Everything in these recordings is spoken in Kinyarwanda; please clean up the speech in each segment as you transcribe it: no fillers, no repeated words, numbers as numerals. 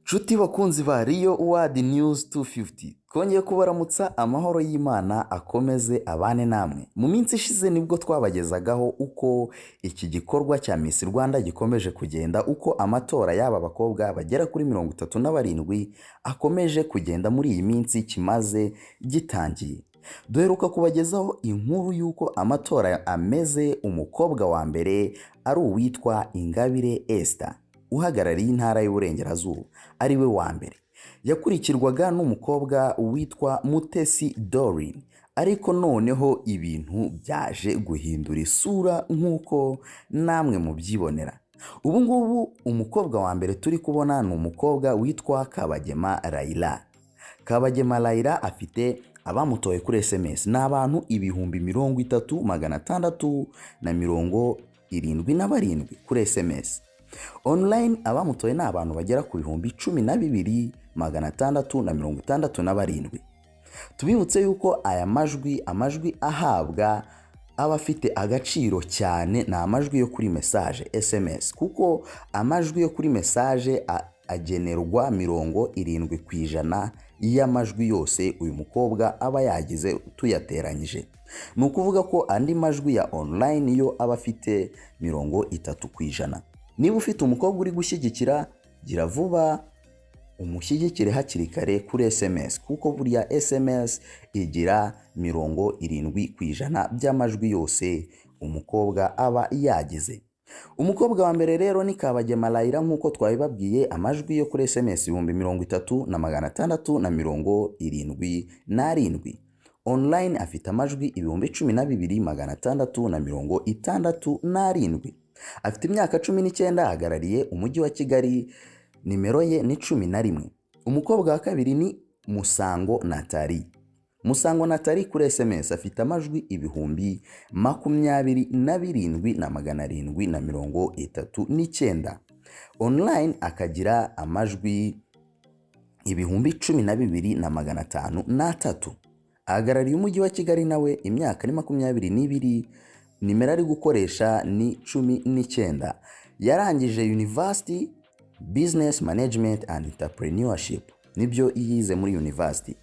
Nshuti bakunzi ba Riyo Wadi News 250, twongeye kubaramutsa. Amahoro y'Imana akomeze abane namwe. Mu minsi ishize nibwo twabagezagaho uko iki gikorwa cya Miss Rwanda gikomeje kugenda, uko amatora y'aba bakobwa bagera kuri 37 akomeje kugenda muri iyi minsi kimaze gitangiye. Duheruka kubagezaho inkuru y'uko amatora ameze, umukobwa wa mbere ari uwitwa Ingabire Esther uhagarariye Intara y'Uburengerazuba, ari we wa mbere. Yakurikirwaga n'umukobwa witwa Mutesi Doreen, ariko noneho ibintu byaje guhindura isura nk'uko namwe mubyibonera. Ubu ngubu umukobwa wa mbere turi kubona ni umukobwa witwa Kabagema Laila. Kabagema Laila afite abamutoye kuri SMS ni abantu 30,677 kuri SMS. Online abamutoye ni abantu bagera ku 12,667. Tubibutse yuko aya majwi, amajwi ahabwa aba afite agaciro cyane ni amajwi yo kuri message SMS, kuko amajwi yo kuri message agenerwa 70% y'amajwi yose uyu mukobwa aba yagize tuyateranyije. Ni ukuvuga ko andi majwi ya online yo aba afite 30%. Niba ufite umukobwa uri gushyigikira, gira vuba umushyigikire hakiri kare kuri SMS, kuko burya SMS igira 70% by'amajwi yose umukobwa aba yagize. Umukobwa wa mbere rero ni Kabagema Laila nk'uko twabibabwiye, amajwi yo kuri SMS 30,677. Online afite amajwi 12,667. Afite imyaka 19, ahagarariye Umujyi wa Kigali, nimero ye ni 11. Umukobwa wa kabiri ni Musango Nathalie. Musango Nathalie kuri SMS afite amajwi 27,739. Online akagira amajwi 12,503. Ahagarariye Umujyi wa Kigali nawe, imyaka ni 22, nimero ari gukoresha ni 19. Yarangije University, Business Management and Entrepreneurship nibyo yize muri university.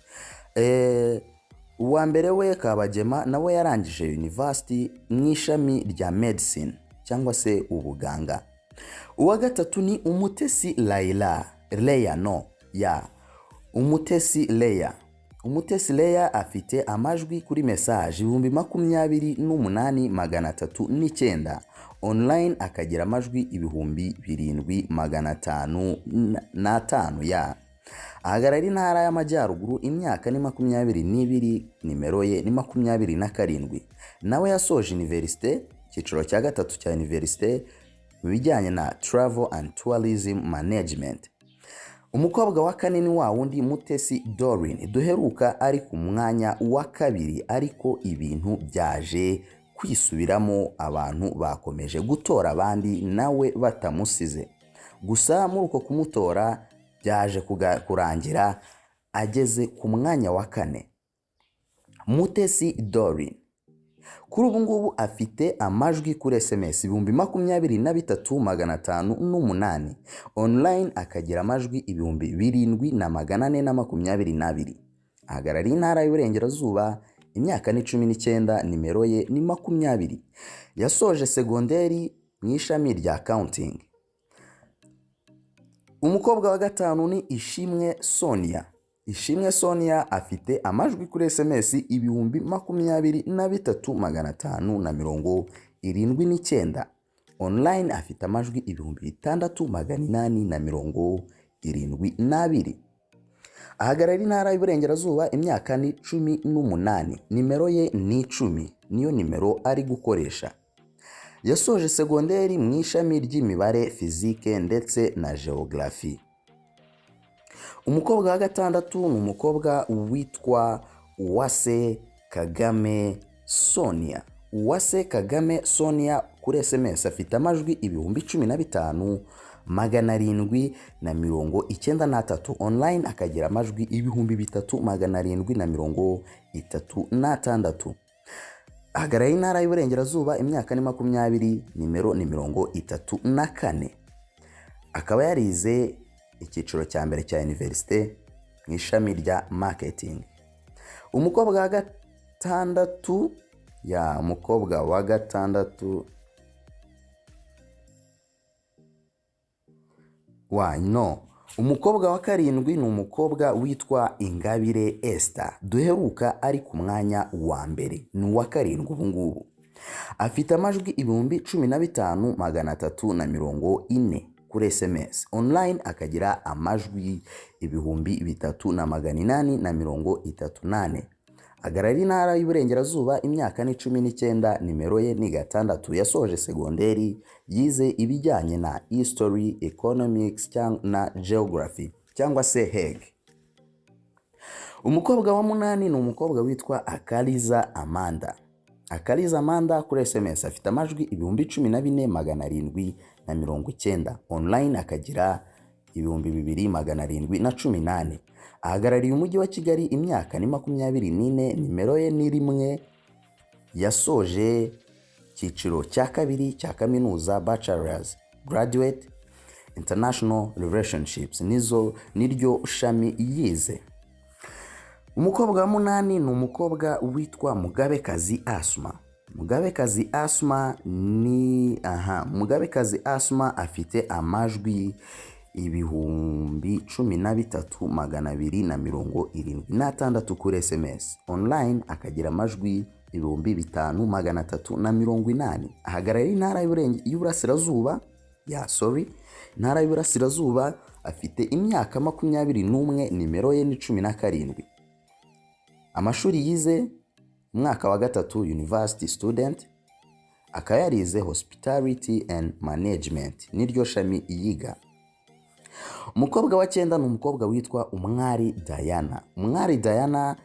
Uwa mbere we Kabagema nawe yarangije university mu ishami rya medicine cyangwa se ubuganga. Uwa gatatu ni Umutesi Laila Leya, no ya Umutesi Leya. Umutesi Leya afite amajwi kuri message 28,309. Online akagira amajwi 7,505. Ya ahagarara Intara y'Amajyaruguru, imyaka ni 22, nimero ye ni 27. Nawe yasoje université, icyiciro cya gatatu cya université mu bijyanye na Travel and Tourism Management. Umukobwa wa kane ni wa wundi Mutesi Doreen duheruka ari ku mwanya wa kabiri, ariko ibintu byaje kwisubiramo, abantu bakomeje gutora abandi nawe batamusize. Gusa muri uko kumutora byaje kurangira ageze ku mwanya wa kane. Mutesi Doreen kuri ubu ngubu afite amajwi kuri SMS 23,508. Online akagira amajwi 7,422. Ahagarariye Intara y'Uburengerazuba, imyaka ni 19, nimero ye ni 20. Yasoje segonderi mu ishami rya accounting. Umukobwa wa gatanu ni Ishimwe Sonia. Ishimwe Sonia afite amajwi kuri SMS 23,579. Online afite amajwi 6,872. Ahagarara Intara y'Iburengerazuba, imyaka ni 18, nimero ye ni 10, niyo nimero ari gukoresha. Yasoje segonderi mu ishami ry'imibare, fizike ndetse na geogarafi. Umukobwa wa gatandatu ni umukobwa witwa Uwase Kagame Sonia. Uwase Kagame Sonia kuri SMS afite amajwi 15,793. Online akagira amajwi 3,736. Ahagarariye Intara y'Iburengerazuba, imyaka ni 20, nimero ni 34. Akaba yarize Icyiciro cya mbere cya université mu ishami rya marketing. Umukobwa wa gatandatu ya umukobwa wa gatandatu wa no umukobwa wa karindwi ni umukobwa witwa Ingabire Esther, duheruka ari ku mwanya wa mbere, ni uwa karindwi ubu ngubu. Afite amajwi 15,340 kuri SMS, online akagira amajwi 3,834. Ahagarariye Intara y'Iburengerazuba, imyaka ni 19, nimero ye ni 6. Yasoje segonderi, yize ibijyanye na history, economics na geography cyangwa se HEG. Umukobwa wa munani ni umukobwa witwa Akaliza Amanda. Akaliza Amanda kuri SMS afite amajwi 14,790, online akagira 2,714. Ahagarariye Umujyi wa Kigali, imyaka ni 24, nimero ye ni 1. Yasoje icyiciro cya kabiri cya kaminuza, bachelors graduate, international relationships nizo niryo shami yize. Umukobwa wa munani ni umukobwa witwa Mugabekazi Asma. Mugabekazi Asma ni aha Mugabekazi Asma afite amajwi 13,276 kuri SMS, online akagira amajwi 5,380. Ahagarariye Intara y'Iburasirazuba ya sorry Intara y'Iburasirazuba, afite imyaka 21, nimero ye ni 17. Amashuri yize, umwaka wa gatatu university student, akaba yarize hospitality and management, niryo shami yiga. Umukobwa wa cyenda ni umukobwa witwa Umwari Diana. Umwari Diana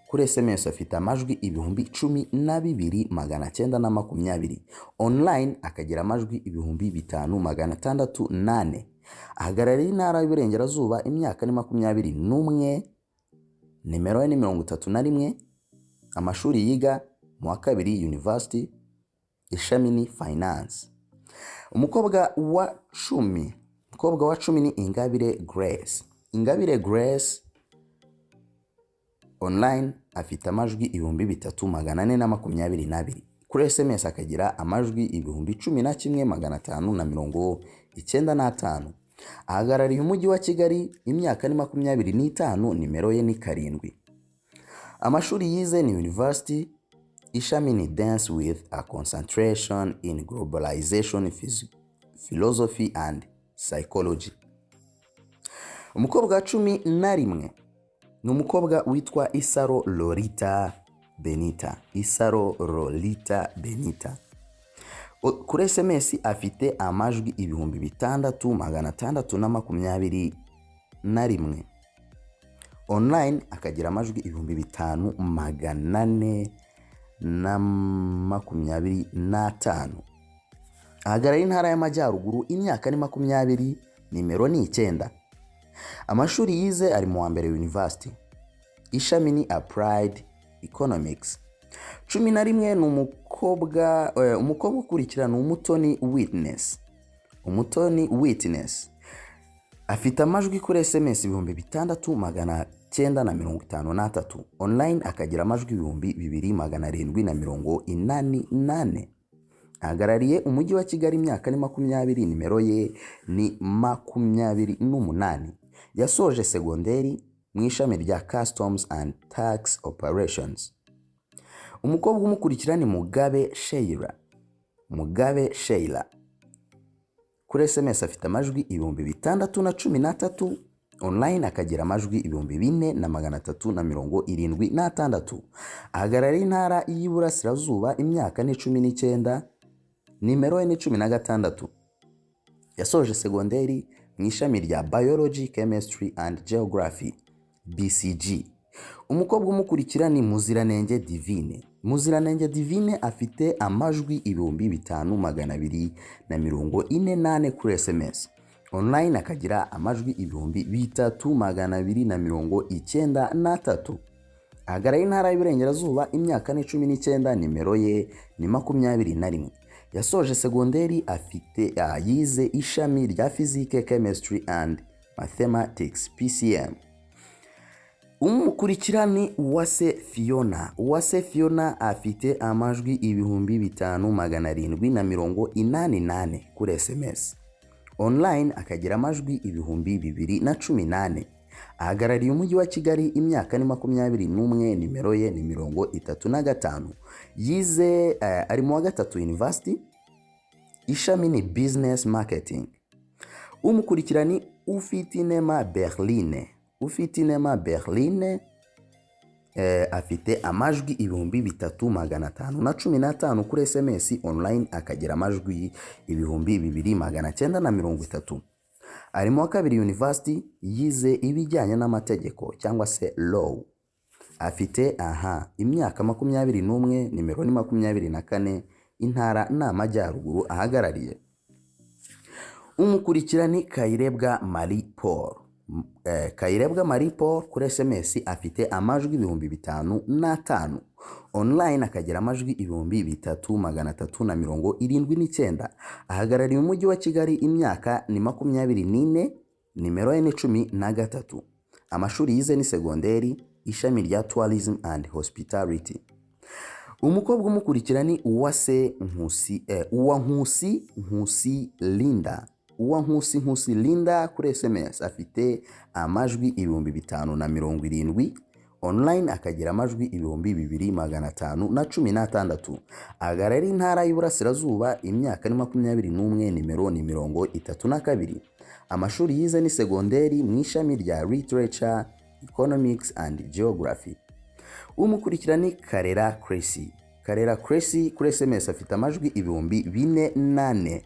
kuri SMS afite amajwi 12,920, online akagira amajwi 5,604. Ahagarariye Intara y'Iburengerazuba, imyaka ni 21, nimero ye ni 31. Amashuri yiga, mu wa kabiri university, ishami ni finance. Umukobwa wa 10 ni Ingabire Grace. Ingabire Grace online afite amajwi 3,422, kuri SMS akagira amajwi 11,595. Ahagarariye Umujyi wa Kigali, imyaka ni 25, nimero ye ni 7. Amashuri yize ni university, ishami ni dance with a concentration in globalization, philosophy and psychology. Umukobwa wa 11 ni umukobwa witwa Isaro Lorita Benita. Isaro Lolita Benita kuri SMS afite amajwi 6,621, online akagira amajwi 5,425. Ahagarariye Intara y'Amajyaruguru, imyaka ni 20, nimero ni 9. Amashuri yize, ari mu wa mbere university, ishami ni applied economics. 11 ni umukobwa ukurikira ni Umutoni Witness. Umutoni Witness afite amajwi kuri SMS 6,953, online akagira amajwi 2,784. Ahagarariye Umujyi wa Kigali, imyaka ni 20, nimero ye ni 28. Yasoje segonderi mu ishami rya customs and tax operations. Umukobwa umukurikira ni Mugabe Sheila. Mugabe Sheila kuri SMS afite amajwi 6,013, online akagira amajwi 4,376. Ahagarariye Intara y'Iburasirazuba, imyaka ni 19, nimero ye ni 16. Yasoje segonderi mu ishami rya biology, chemistry and geography, BCG. Umukobwa umukurikira ni Muziranenge Divine. Muziranenge Divine afite amajwi 5,244 kuri SMS, online akagira amajwi 3,293. Ahagarariye Intara y'Iburengerazuba, imyaka ni 19, nimero ye ni 21. Yasoje segonderi, afite yize ishami rya physique, chemistry and mathematics. Mathematics, PCM. Umukurikira ni Uwase Fiona. Uwase Fiona afite amajwi 5784 kuri SMS, online akagira amajwi 2014. Ahagarariye Umujyi wa Kigali, imyaka ni 21, nimero ye ni 35. Yize ari mu wa gatatu university, ishami ni Business Marketing. Umukurikira ni Ufitinema Berline. Ufitinema Berline afite amajwi 3515 kuri SMS, online akagira amajwi 2930. Ari mu wa kabiri university, yize ibijyanye n'amategeko cyangwa se law. Afite aha imyaka 21, nimero ni 24, intara ni Amajyaruguru ahagarariye. Umukurikira ni Kayirebwa Marie Paul. Kayirebwa Marie Paul kuri SMS afite amajwi 5005, online akagira amajwi 3379. Ahagarariye Umujyi wa Kigali, imyaka ni 24, nimero ye ni 13. Amashuri yize ni segonderi, ishami rya Tourism and Hospitality. Umukobwa umukurikira ni Uwase Nkusi, Uwa Nkusi Nkusi Linda. Uwa Nkusi Nkusi Linda kuri SMS afite amajwi 5070, online akagira amajwi 2516. Ahagarariye Intara y'Iburasirazuba, imyaka ni 21, nimero ni 32. Amashuri yize ni segonderi mu ishami rya Literature, Economics and Geography. Umukurikira ni Karera Cressy. Karera Cressy kuri SMS afite amajwi 4004,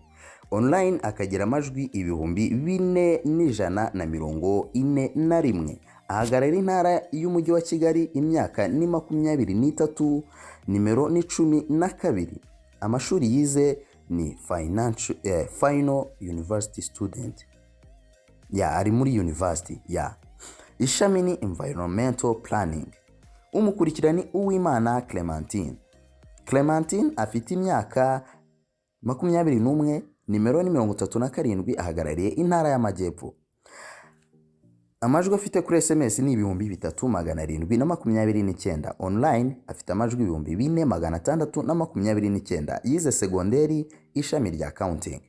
online akagira amajwi 4141. Ahagarara Intara y'Umujyi wa Kigali, imyaka ni 23, nimero ni 12. Amashuri yize ni financial, final university student ya ari muri university ya ishami ni Environmental Planning. Umukurikira ni Uwimana Clementine. Clementine afite imyaka 21, nimero ni 37, ahagarariye Intara y'Amajyepfo. Amajwi afite kuri SMS ni 3729, online afite amajwi 4629. Yize segonderi, ishami rya Accounting.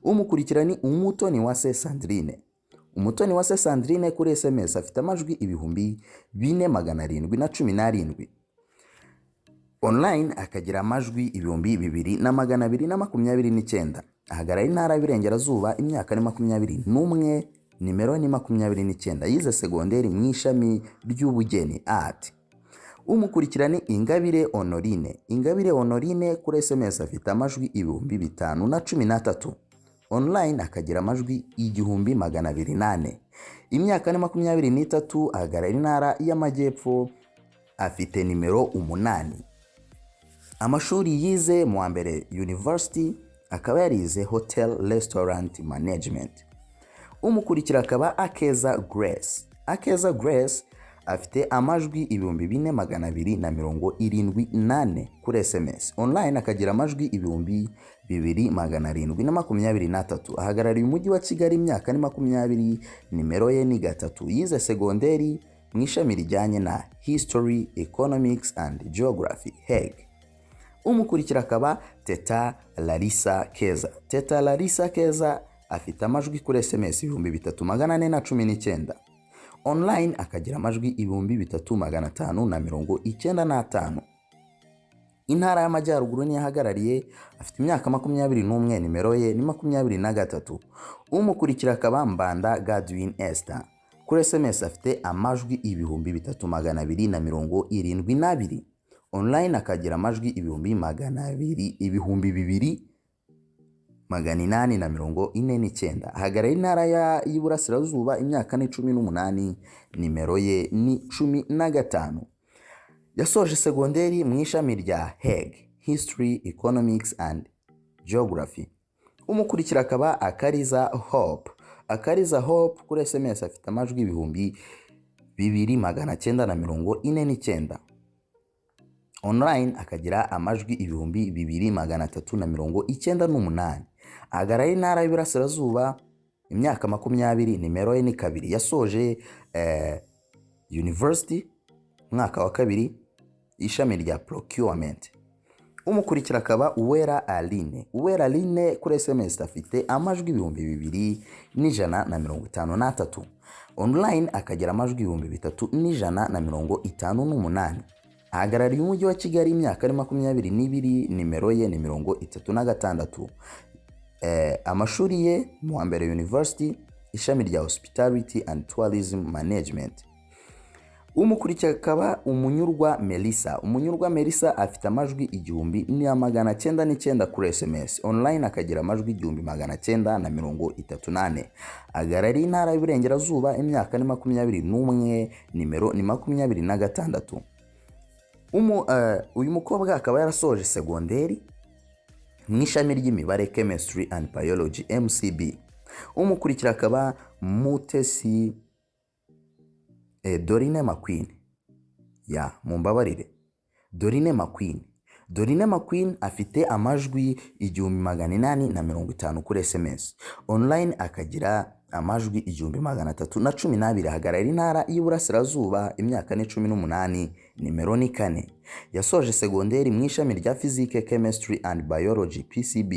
Umukurikira ni Umutoni wa se Sandrine. Umutoni wa se Sandrine kuri SMS afite amajwi 4717, online akagira amajwi 2229. Ahagarara Intara y'Iburengerazuba, imyaka ni 21, nimero ni 29. Yize segonderi mu ishami ry'ubugeni, art. Umukurikira ni Ingabire Honorine. Ingabire Honorine kuri SMS afite amajwi 5013, online akagira amajwi 1204. Imyaka ni 23, ahagarara Intara y'Amajyepfo, afite nimero 8. Amashuri yize mu wa mbere university, akaba yarize Hotel Restaurant Management. Umukurikira akaba Akeza Grace. Akeza Grace afite amajwi 4274 kuri SMS, online akagira amajwi 2723. Ahagarariye Umujyi wa Kigali, imyaka ni 20, nimero ye ni 3. Yize segonderi mu ishami rijyanye na History, Economics and Geography, HEG. Umukurikira akaba Teta Larissa Keza. Teta Larissa Keza afite amajwi kuri SMS 3419, online akagira amajwi 3595. Intara y'Amajyaruguru niyo ahagarariye, afite imyaka 21, nimero ye ni 23. Umukurikira akaba Mbanda Gadwin Esther. Kuri SMS afite amajwi 3272, online akagira amajwi 200,000, 2849. Ahagarariye Intara y'Iburasirazuba, imyaka ni 18, nimero ye ni 15. Yasoje segonderi mu ishami rya HEG, History, Economics and Geography. Umukurikira akaba Akariza Hope. Akariza Hope kuri SMS afite amajwi 2949, online akagira amajwi 2398. Ahagarariye Intara y'Iburasirazuba. Imyaka 20, nimero ye ni 2. Yasoje university umwaka wa kabiri, ishami rya procurement. Umukurikira akaba Uwera Aline. Uwera Aline kuri SMS afite amajwi 2153, online akagira amajwi 3158. Ahagarariye Umujyi wa Kigali, imyaka ari 22, nimero ye ni 36. Amashuri ye mu wa mbere university, ishami rya hospitality and tourism management. Umukurikira akaba Umunyurwa Melissa. Umunyurwa Melissa afite amajwi 1909 kuri SMS, online akagira amajwi 1934. Ahagarariye Intara y'Iburengerazuba, imyaka ni 21, nimero ni 26. Uyu mukobwa akaba yarasoje segonderi mu ishami ry'imibare, chemistry and biology, MCB. Umukurikira akaba Mutesi Dorine McQueen. Ya, mumbabarire, Dorine McQueen. Dorine McQueen afite amajwi 1850 kuri SMS, online akagira amajwi 1312. Ahagarara Intara y'Iburasirazuba, imyaka ni 18, nimero ni 4. Yasoje segonderi mu ishami rya physique, chemistry and biology, PCB.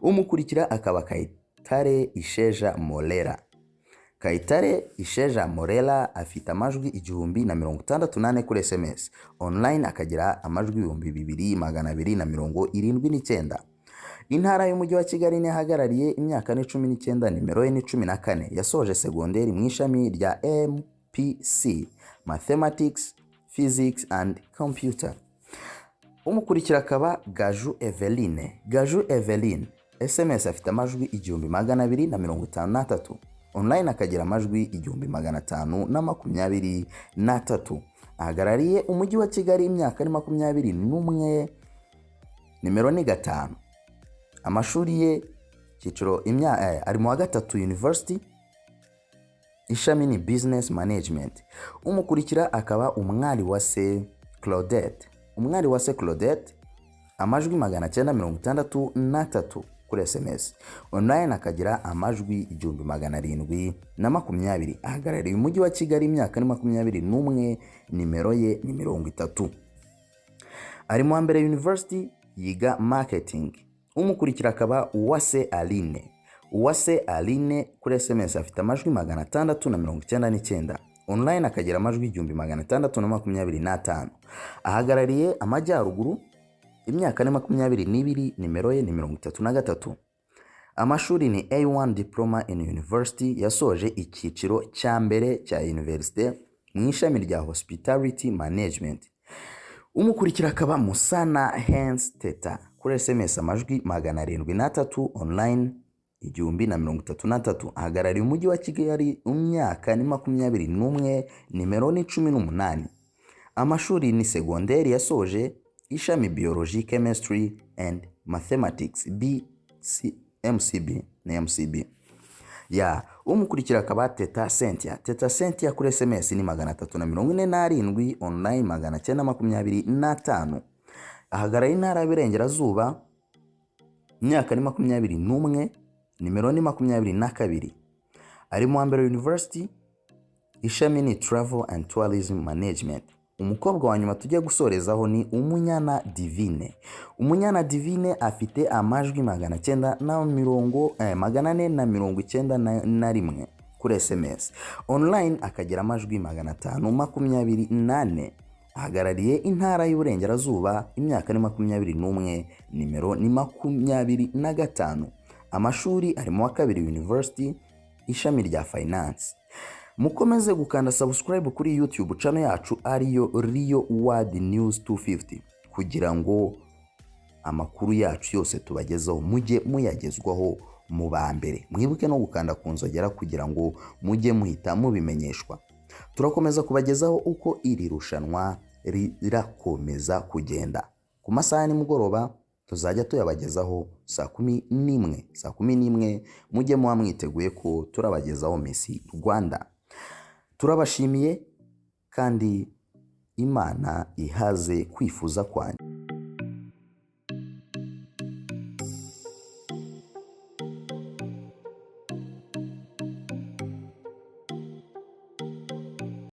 Umukurikira akaba Kayitare Isheja Morera. Kayitare Isheja Morera afite amajwi 1064 kuri SMS, online akagira amajwi 2279. Intara y'Umujyi wa Kigali niyo ahagarariye, imyaka ni 19, nimero ye ni 14. Yasoje segonderi mu ishami rya MPC, mathematics, physics and computer. Umukurikira akaba Gaju Eveline. Gaju Eveline SMS afite amajwi 1253, online akagira amajwi 1523. Ahagarariye Umujyi wa Kigali, imyaka ni 21, nimero ni 5. Amashuri ye cyiciro ari mu wa gatatu university, ishami ni business management. Umukurikira akaba Umwari wa se Claudette. Umwari wa se Claudette, amajwi 963 kuri SMS, online akagira amajwi 1720. Ahagarariye Umujyi wa Kigali, imyaka ni 21, nimero ye ni 30. Ari mu wa mbere university, yiga marketing. Umukurikira akaba Uwase Aline. Uwase Aline kuri SMS afite amajwi 699, online akagira amajwi 1625. Ahagarariye Amajyaruguru, imyaka ni 22, nimero ye ni 33. Amashuri ni A1 diploma in university, yasoje icyiciro cya mbere cya university mu ishami rya hospitality management. Umukurikira akaba Musana Hens Teta. Kuri SMS amajwi 703, online 1033. Ahagarariye Umujyi wa Kigali, imyaka ni 21, nimero ni 18. Amashuri ni segonderi yasoje, ishami biology, chemistry and mathematics, BC, MCB na MCB. Ya, umukurikira akaba Teta Cynthia. Teta Cynthia kuri SMS ni 347, online 925. Ahagarariye Intara y'Iburengerazuba, imyaka ni 21, nimero ni 22. Ari mu wa mbere university, ishami ni travel and tourism management. Umukobwa wa nyuma tujya gusorezaho ni Umunyana Divine. Umunyana Divine afite amajwi magana cyenda na mirongo 491 kuri SMS, online akagira amajwi 524. Ahagarariye Intara y'Iburengerazuba, imyaka ni 21, nimero ni 25. Amashuri ari mu wa kabiri university, ishami rya finance. Mukomeze gukanda subscribe kuri YouTube channel yacu, ariyo Rio World News 250, kugira ngo amakuru yacu yose tubagezaho mujye muyagezwaho mu ba mbere. Mwibuke no gukanda ku nzogera kugira ngo mujye muhita mubimenyeshwa. Turakomeza kubagezaho uko iri rushanwa rirakomeza kugenda. Ku masaha ya nimugoroba tuzajya tuyabagezaho saa 11. Saa 11 mujye muba mwiteguye ko turabagezaho Miss Rwanda. Turabashimiye kandi Imana ihaze kwifuza kwanyu.